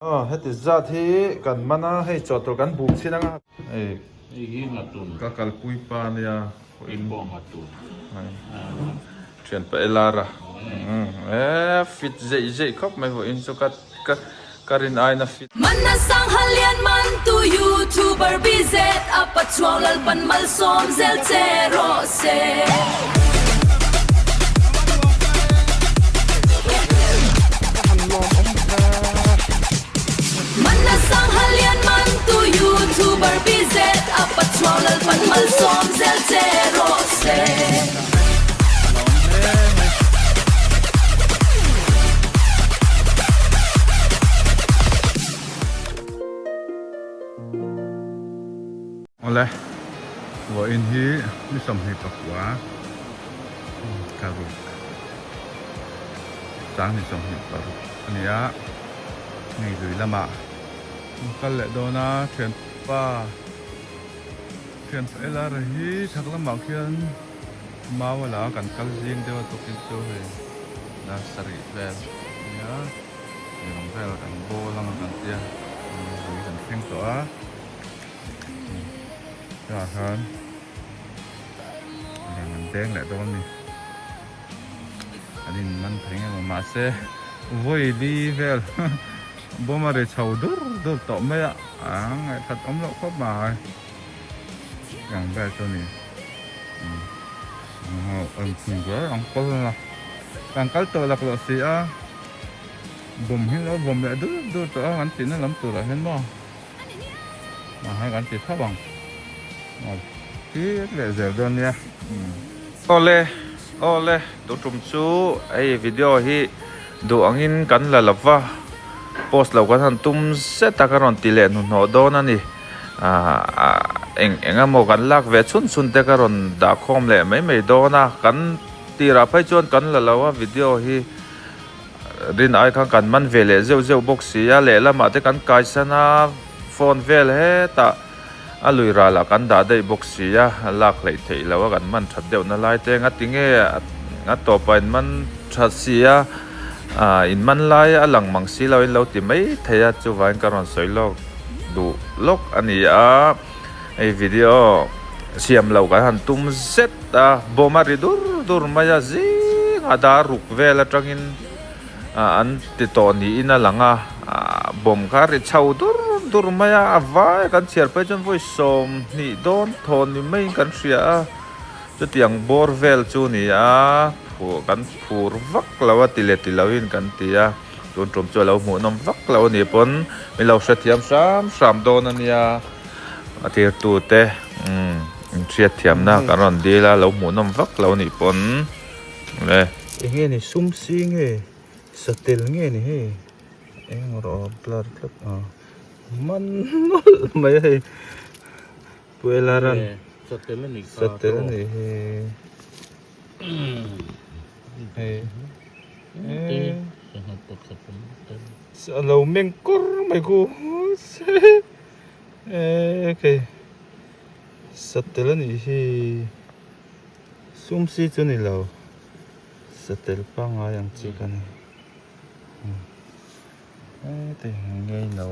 Aw heti zat hi kan man a, hei chaw tur kan bum chhin anga. Hei Hei hi ngatun. Ka kalpui pa ania. Hei pawh ngatun. Thian pa Elara. E fit zeih zeih khawp mai vawiin chu ka ka ka rin aina fit. Manna Sangha Lian Man tu YouTuber BZ a Pachuau Lalpan Malsawm zel che rawh se. Manna Sangha Lian Man tu YouTuber BZ a Pachuau Lalpan Malsawm zel che rawh se. Awle, vawiin hi ni 24 thlaruk sang ni 26 a ni a, hei lui lamah an kal leh dawn a, thianpa thianpa Elara hi chhak lamah khian mau a la a, kan kal zing deuh a tukin chu hei dar sarih vel a ni a, lirang vel kan bawl anga kan tia lui kan thleng tawh a. Tah khan eng an deng leh dawn a ni an in man thei nge maw mahse vawi li vel bawm a ri chho dur dur tawh mai a a ngaihkhat awm loh khawp mai ang vel chu a ni an kal a an kal tawh laklawh si a bawm hi lo vawm leh dur dur tawh a an tihna lam turah hian maw. Mahse kan ti tho ang. Thlir leh zel dawn nia. Awle awle tu tum chu hei video hi duh angin kan la lo va post lo kan han tum zet a ka rawn ti leh hnuhnawh dawn a ni. Aaa eng eng emaw kan lak ve chhun chhun te ka rawn dah khawm leh mai mai dawn a kan tirah phei chuan kan la lo a video hi. Rin ai khan kan man ve leh zeuh zeuh bawk si a, lehlamah te kan kaisan a, phone vel hetah a lui ralah kan dah daih bawk si a, lak hleih theih loh a kan man that deuh na lai te nga tinge a tawpah in man tha si a, in man lai a lang mang si lo in lo ti mai thei a, chuvangin ka rawn sawi lawk duh lawk a ni a, hei video siam loh kan han tum zet a, bawm a ri dur dur mai a zingah dar ruk vel atangin an ti tawh niin a lang a, bawm kha a ri chho dur dur mai a, a vai kan chhiar phei chuan vawi 20 dawn thawn ni maiin kan hria a, chutiang bawr vel chu a ni a, kan phur vak lo a ti leh ti loin kan ti a, tun tum chu a lo hmuhnawm vak lo a nih pawn min lo hrethiam hram hram dawn a nia, a tirtute umm hriatthiamna kan rawn dil a, lo hmuhnawm vak lo a nih pawn. Le. Enge ni sum si nge satel nge ni hei eng rawh blur tlat a man nawlh mai hei puela ran satel ani kha satel ani hi hei e lo meng kur mai khu e okay satel ani hi. Sum si chu ni lo, satel pangngai ang chi ka ni. Heti ngei lo.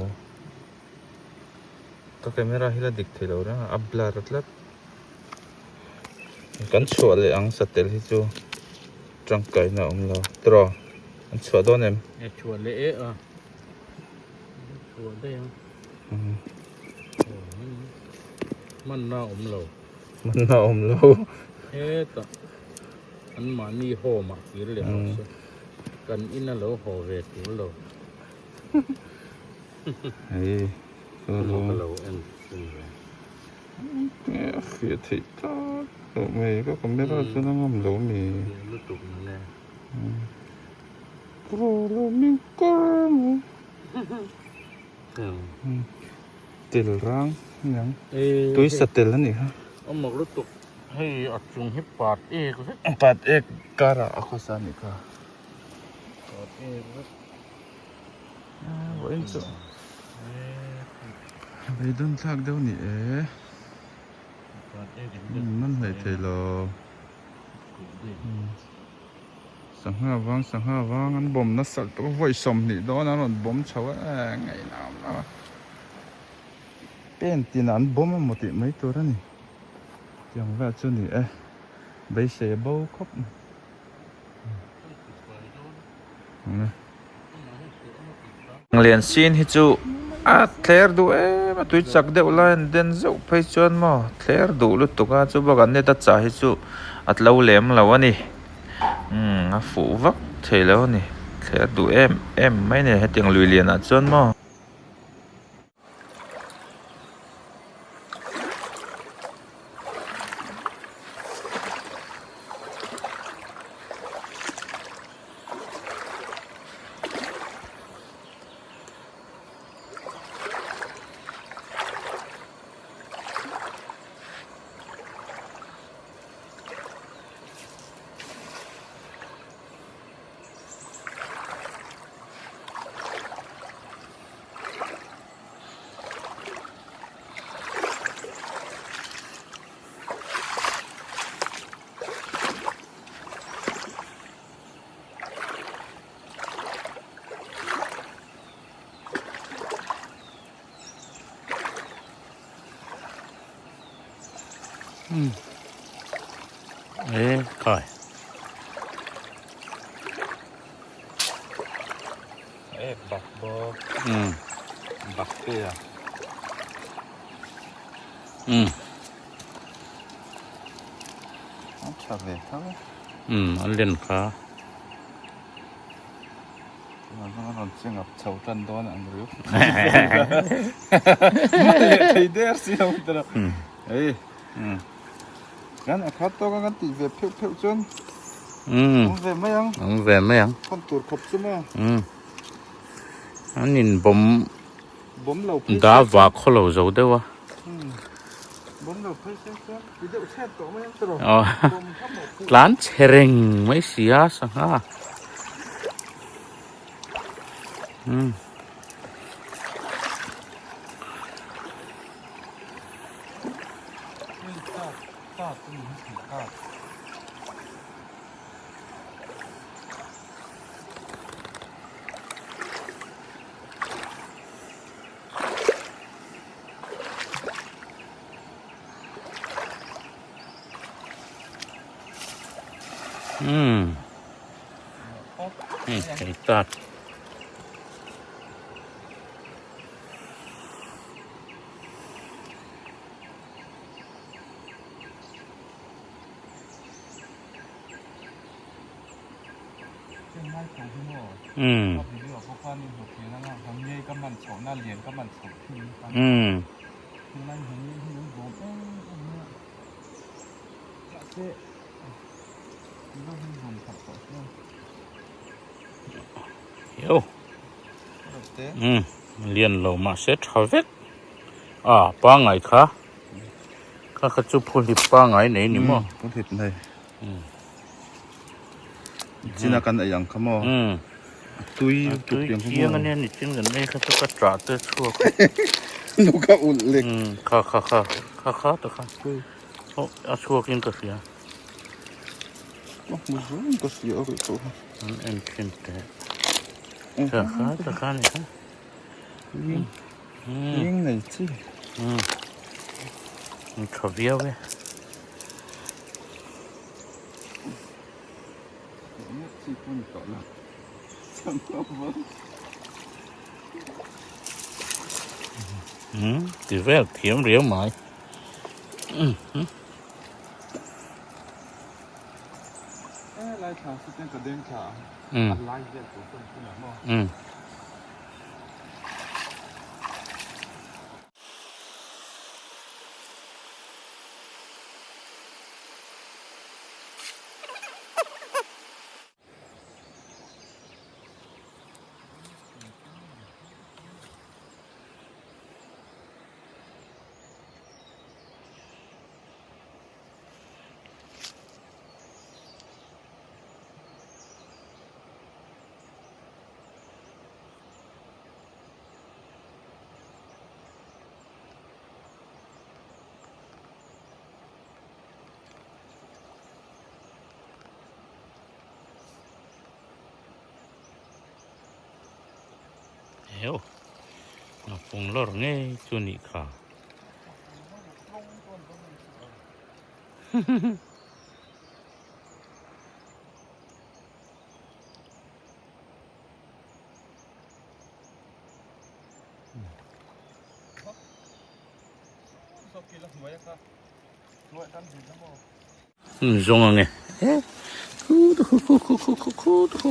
Ka camera hi la dik thei lo reng a, a blur tlat. Kan chhuah leh ang satel hi chu tangkaina a awm lo. Tiraw? An chhuah dawn em? E chhuah leh e a. Chhuah daih ang. Hmanna a awm lo. Hmanna a awm lo. Hetah an mahni home ah kir leh rawh se. Kan in a lo haw ve tur lo. Hei ka lo en thung ve. A fiah theih tak loh mai ka camera chuan a ngam lo mi. Fiah lutuk na le. Kro lo min kar mai. Tel rang aniang tui sa tel a nih kha. A mak lutuk hei a chung hi pat ek vek. Pat ek karah a khawsa a nih kha. Pat ek vek. Vawiin chu beidawn thlak deuh a ni e. Man hleih thei lo. Sangha vang sangha vang an bawm nasa lutuk a vawi sawmhnih dawn an rawn bawm chho a eh ngaihna a awm lo a pen tinah an bawm emaw tih mai tur a ni tiang vel chu ni e beisei a bo khawp mai. Lian sin hi chu a thler duh em a tui chak deuh lai an den zeuh phei chuan maw thler duh lutuk a chu bakah net a chah hi chu a tlo lem lo a ni umm a fuh vak thei lo a ni thler duh em em mai a ni hetiang lui lian ah chuan maw. E khai. E bak bawk. Um. Bak te a. Um. A tha ve tho e. Um an len kha. Tunah chuan a rawn che ngap chho tan dawn ang riu. Mal leh thei der si lo ta lo. Hei. Kan a khat tawk a kan tih ve pheuh pheuh chuan awm ve mai ang. Awm ve mai ang. Khawn tur khawp chu maw. An in bawm bawm lo phei da va khaw lo zo deuh a. Bawm lo phei se chuan ti deuh chhet tawh mai ang tiraw. Bawm kha maw phu. Tlan chhe reng mai si a sangha. Umm hei thei tat. Umm. Umm. Yo. Umm lian lo mahse tha vek. A pangai kha. Kha kha chu phuhlip pangai nei ni maw? Phuhlip nei. China kan ei ang kha maw? A tui tui chiang ania ni chin kan ei kha chu ka tah te chhuak. Nu kha ulh lek. Kha kha kha kha kha ta kha. A chhuak in ka hria. Ka hmu zawng ka hria a rih tawh. An en thin teh. Kha kha ta kha ni kha. Ling nei chi. An tha viau e. Chi pawh ni tawh lo. Ti vel thiam riau mai. Lai thla chu ten ka deng thla a lai vel tur chuan hun ang maw. Eo ngahfung lawr ngei chu nih kha. Zawng ang e. Khu khu khu khu khu khu khu khu.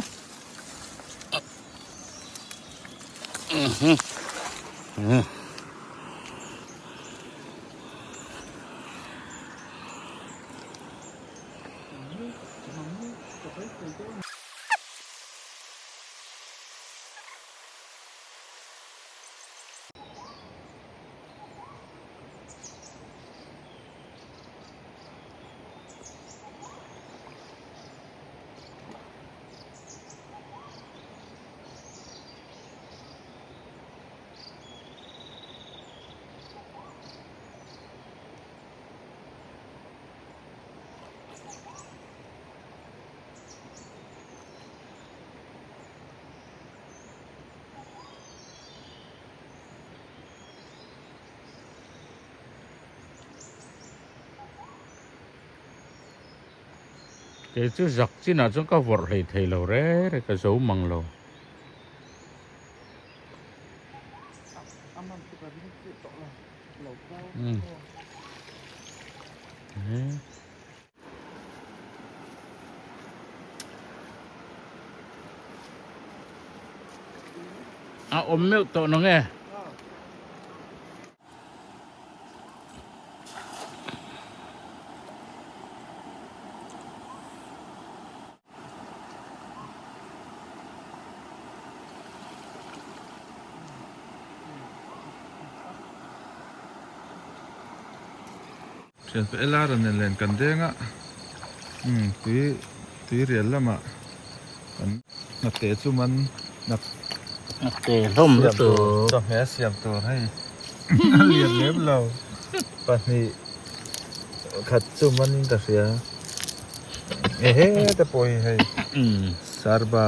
Kei chu zak chinah chuan ka vawrh hlei thei lo reng reng ka zo mang lo. A awm meuh tawh nang e. Thianpa ela rawn nen len kan deng a umm tui tui rial lamah kan hnate chu man nak hnate hlawm lutuk chawhmeh a siam tur hei a lian lem lo pahnih khat chu man in ka hria ehe te pawh hi hei sarba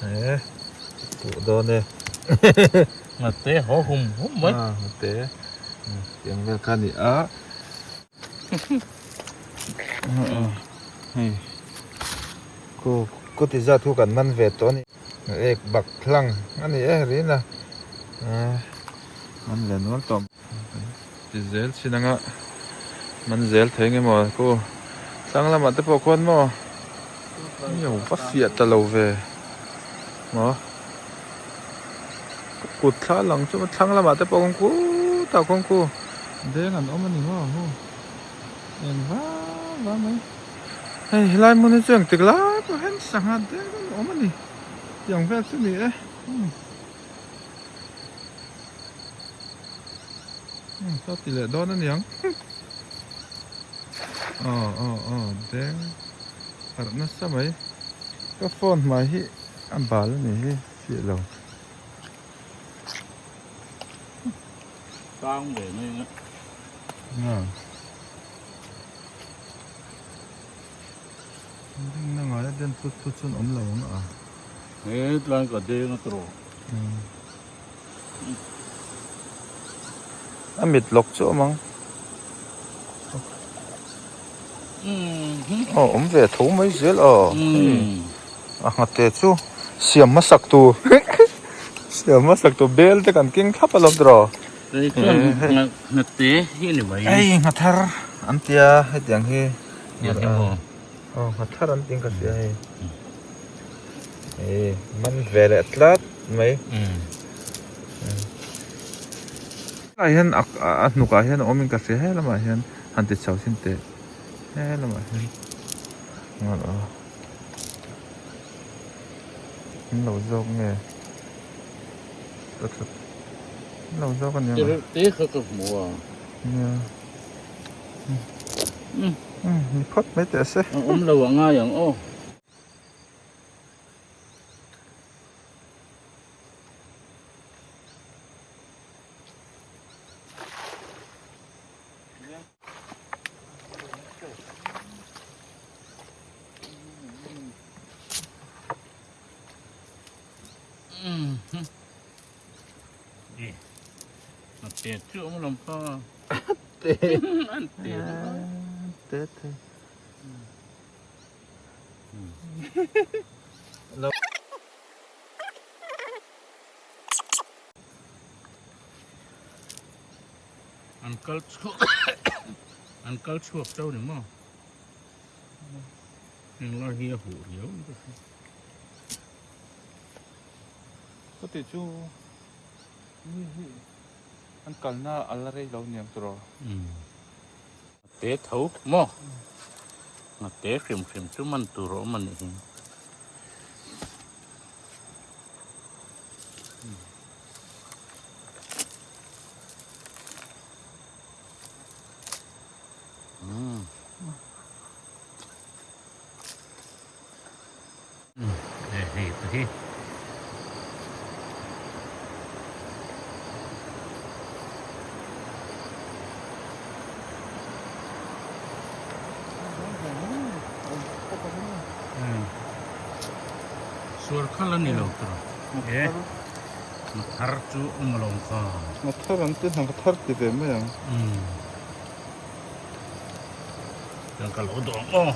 he puh dawn e hnate haw hum hum mai hnate tiang vel kha a ni a hei khu khu ti zat khu kan man ve tawh a ni ek bak hlang a ni e rin a man ve nual tawh ti zel chin anga man zel thei nge maw khu tlang lamah te pawh khuan maw io va fiah ta lo ve maw kut thla lang chu thlang lamah te pawh kawng khutah kawng khu deng an awm a ni maw hu eng va va mai hei helai hmun hi chu engtik lai pawh hian sangha deng an awm a ni tiang vel chu ni e. Saw ti leh dawn a niang aw aw aw deng harh nasa mai ka phone hmai hi a bal a ni hi chiah lo. Tang ve mai ang a. Ring na ngai a den thut thut chuan awm lo ang a. He tlai ka deng a tawh. A mit lawk chu awm ang. Aw awm ve tho mai zel aw. A nghate chu siam hmasak tur siam hmasak tur bel te kan keng thlap alawm tiraw. Hei chuan nghate hi a ni mai. Hei nghathar an tia hetiang hi. Aw nghathar an tih in ka hria hei. Hei man ve leh tlat mai. Helai hian a hnukah hian a awm in ka hria he lamah hian han ti chho sin teh he lamah hian an lo zawk nge an lo zawk a nia. Te kha ka hmu a. Nia. Ni phawt mai teh se. A awm lo a ngai ang aw. A te chu awm lo kha. Te. An te. Te te. Lo. An kal chhuak an kal chhuak chauh ni maw? Heng lai hi a huh riau in ka hria. Ka tih chu mi hi an kalna a la rei lo niang tawh. Te tho maw? Ngate hrim hrim chu man tur a awm a nih hi. Hei te hi. Suar khal a ni lo tur. E Mathar chu awm lo kha. Mathar an ti hnang thar ti ve mai ang. Chuan ka lo dawng aw.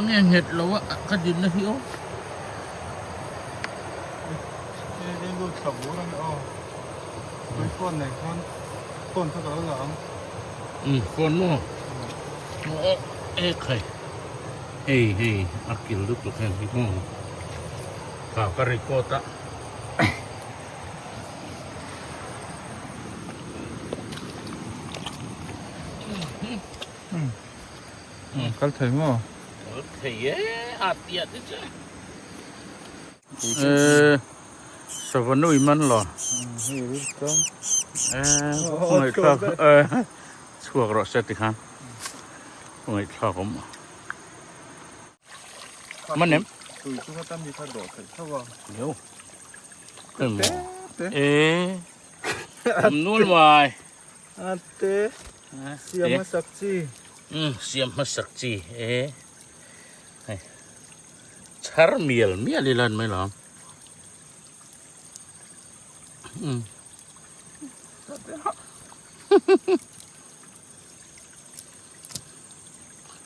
Nge nghet lo a ka dinna hi aw. Phone maw aw e khai hei hei a kil lutuk heng hi maw kha ka record a. Kal thei maw? Kal thei e a piah te chu. Sava nui man lo. Ngaihthlak chhuak rawh se tikhan ngaihthlak awm. Man em? Tui chu ka mi kha dawh theih tho a. Yo. E. Awm nual mai. Ate. Siam hmasak chi. Siam hmasak chi e. Hei. Chhar mial mial ila an mai lo.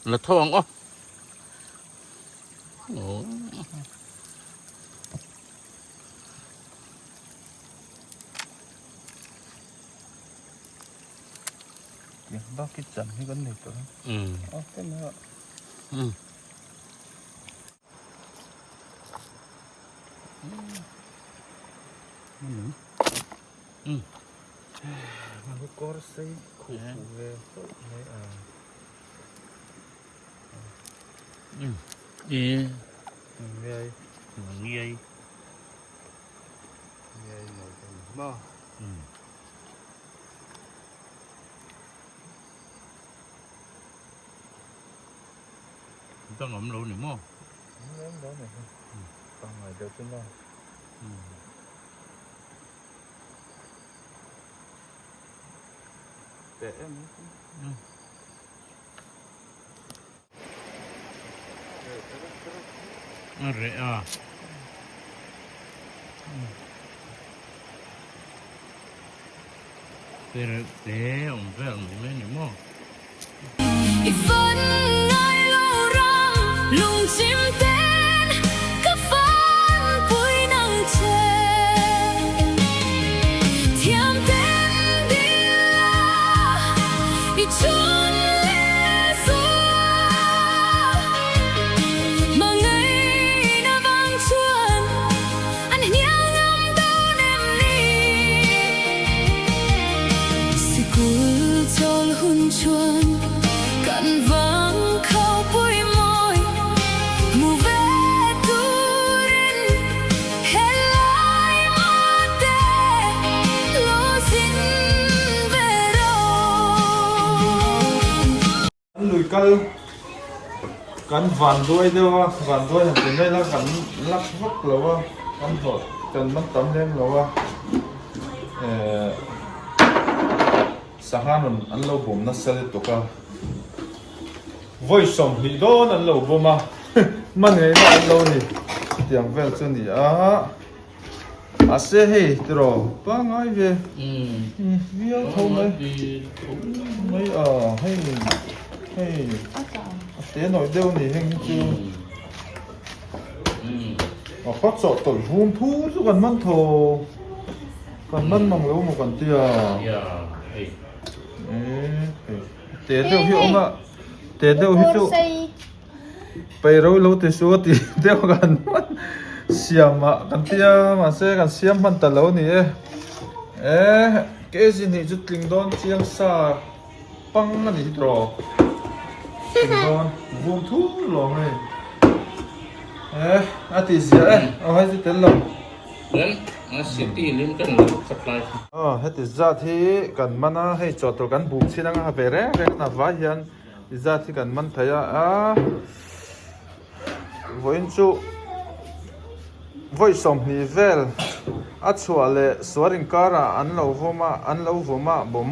La tho ang aw. Tiang bak hi cham hi kan nei tawh a. A tel a. Kawr sei khuh fuh ve chauh mai a. Ngiai. Ngiai. Ngiai mawi ka ni maw. Dang awm lo ni maw? Awm lo ni. Pangngai deuh chu maw? Teh em. A reh a. Te reuh te awm vel mai mai a ni maw? I fan ngai lo ram lungchim ten ka fan pui nang che thiam ten dil la i chun leh zual hmangaihna vang chuan an hnial ngam dawn em ni sikul chawl hun chuan kan vang khau pui mawi hmu ve turin helai mate lo zin ve rawh. Kan lui kal kan van duai deuh a, van duai han ti mai la kan lak vak lo a, kan hlawh. kan man tam lem lo a eh sangha rawn an lo bawm nasa lutuk a vawi 20 dawn an lo bawm a man ngaihna an lo ni chutiang vel chu a ni a mahse hei tiraw pangngai ve viau tho mai mai a hei hei a te nawih deuh a ni heng hi chu. A khaw chawh tawlh vum phur chu kan man tho kan man mang lo maw kan tia te deuh hi awm a te deuh hi chu pei ro lo ti su a ti deuh kan man siam ah kan tia mahse kan siam hman ta lo a ni e e kg hnih chu tling dawn chiang sa. Pang a ni hi tawh Eng dawn vum thur lawm hei Eh a ti ziah e aw hei chu tel lo Chuan a city lim kan lo khat lai kha. Aw heti zat hi kan man a hei chaw tur kan buk chin anga ha ve reng reng a vai hian ti zat hi kan man thei a a vawiin chu vawi 20 vel a chhuah leh suar inkarah an lo vawm a an lo vawm a bawm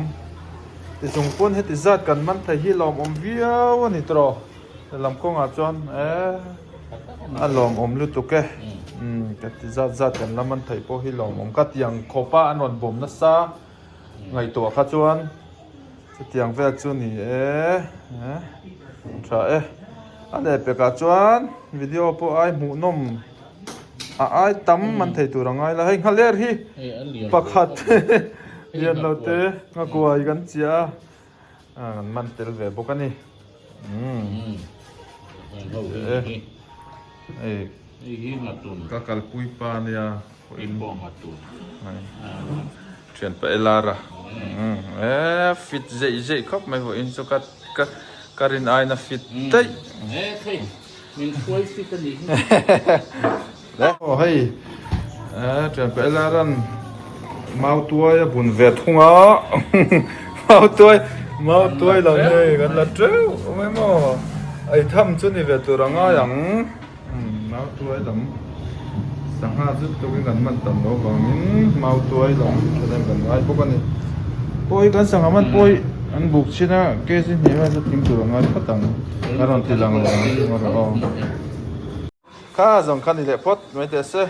ti chung pawn heti zat kan man thei hi lawmawm viau a ni tawh lam kawngah chuan eee a lawmawm lutuk e umm ka ti zat zat kan la man theih pawh hi lawmawm ka tiang khawp a an rawn bawm nasa ngaihtuah kha chuan chutiang vel chu ni e tha e a leh pekah chuan video pawh ai hmuhnawm a ai tam man thei tur a ngai la hei nghaler hi pakhat lian lo te nghakuai kan chiah a kan man tel ve bawk a ni umm hei ka kalpui pa nia. Thianpa Elara e fit zeih zeih khawp mai vawiin chu ka ka ka rin aina fit daih. Aw hei e thianpa Elara'n mautuai a bun ve thung a mautuai mautuai lam hei kan la teuh awm em aw ei tham chu ni ve tur a ngai ang. Mau tuai lam sangha zut tukin kan man tam loh vangin mau tuai lam thahnem kan ngai bawk a ni. Pawi kan sangha man pawi an buk chin a kg hnih vel chu tling tur a ngai phawt ang a rawn ti lang leh ang aw. Kha zawng kha ni leh phawt mai teh se.